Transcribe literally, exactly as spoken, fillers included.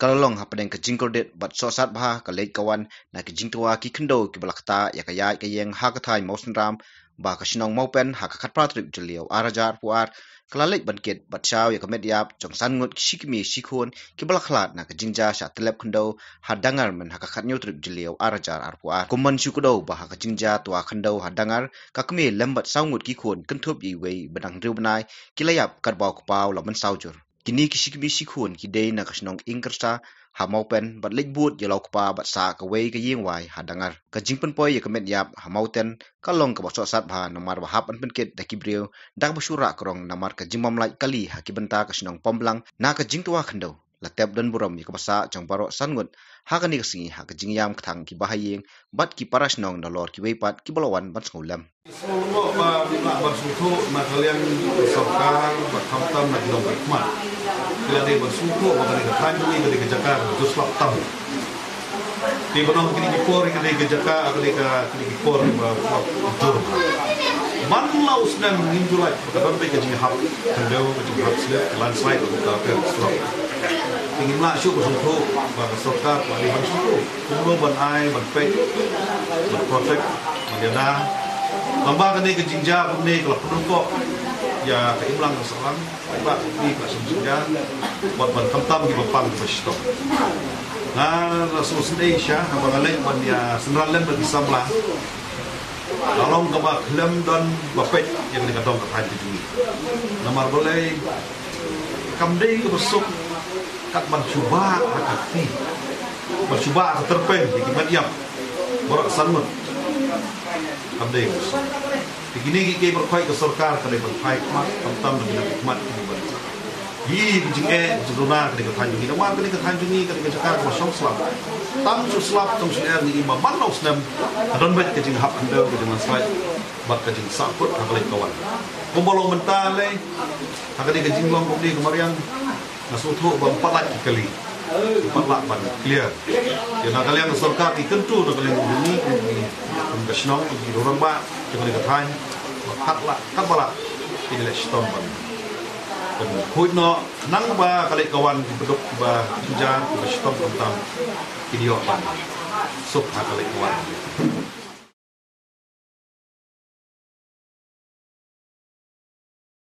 Ka la long hapdeng ka jingkordit bad sohsat bha ka leit ka wan na ki jingtwa ki khyndew kiba la ktah ïa ka ïaid ka ïeng ha ka thaiñ Mawsynram, ba ka shnong Mawpen ha ka khatphra tarik Jylliew arhajar arphew ar ka la leit ban kit bad shaw ïa ka met ïap jong san ngut ki shi kmie shi khun kiba la khlad na ka jingjia shah tyllep khyndew ha Dangar myn ha ka khathynñiew tarik Jylliew arhajar arphew ar. Kumban shu kdew ba ha ka jingjia twa khyndew ha Dangar, ka kmie lem bad saw ngut ki khun kynthup ïa iwei ba dang hynriew bnai ki la ïap katba u kpa u la mynsaw jur. Kine ki shi kmie shi khun ki dei na ka shnong Ingkyrsa ha Mawpen bad leit bud ïa la u kpa bad sah kawei ka ïing wai ha Dangar. Ka jingpynpoi ïa ka met ïap ha Mawten ka long kaba sohsat bha namar ba hap ban pynkit da ki briew da kaba shu rah krong namar ka jingbym lait kali ha ki bynta ka shnong Pamblang na ka jingtwa khyndew. La tep don burom ïa kaba sah jong baroh san ngut ha kane ka sngi ha ka jingïam kthang ki bahaïing bad ki para shnong nalor kiwei pat kiba la wan ban sngewlem. Sngewlyngngoh ba ngi lah ban sngewthuh na ka liang ka sorkar bad khamtam na ki nongmihkhmat. Ki la dei ban sngewthuh ba kane ka thaiñ jong ngi ka dei ka jaka kaba ju slap tam. Te ba nang kine ki por, kine ki jaka, kine ka, kine ki por ba slap jur. Man la u snem ngim ju lait ba ka don beit ka jinghap khyndew, ka jinghap slip, ka landslide, ka ka ka slap. Te ngim lah shuh ba sngewthuh ba ka sorkar ka dei ban sngewthuh kumno ban ai, ban peit, ban protect, ban ïada. Tangba kane ka jingjia kumne ka la pynrung ïa ka imlang ka sahlang. Paidbah ki ka sngewsih ïa, wat ban khamtam kiba pang kiba shitom. Nga la sngewsih shisha haba nga leit ban ïa synran lem bad ki samla. Ka long kaba khlem don ba peit ïa kane ka dong ka thaiñ ka jong ngi. Namar balei kam dei kaba suk kat ban shu bah ha ka kti, ban shu bah ha ka tyrpeng ïa ki met ïap baroh san ngut. Kam dei kaba suk. Te kine ki kiei baroh khoit ka sorkar ka dei ban phai khmat, khamtam da ki nongmihkhmat kine ban. Ïa ki jingeh jingduna kane ka thaiñ jong ngi, namar kane ka thaiñ jong ngi ka dei ka jaka kaba shong slap. Tang shu slap, tang shu er ngi, i ma man la u snem ka don beit ka jinghap khyndew, ka jinglandslide bad ka jingsahkut ha ka leit ka wan. Kumba long mynta lei ha kane ka jinglong kumne ka mariang. Nga sngewthuh ba ym pat lait ki kali, ym pat lah ban clear. Ïa na ka liang ka sorkar ki kyntu na ka liang jong ngi, kum ka shnong, kum ki rangbah jong kane ka thaiñ, ba kat lah, katba lah kin leh shitom ban, ban khuid noh, nang ba ka leit ka wan kiba duk, kiba jynjar, kiba shitom khamtam kin ïoh ban suk ha ka leit ka wan.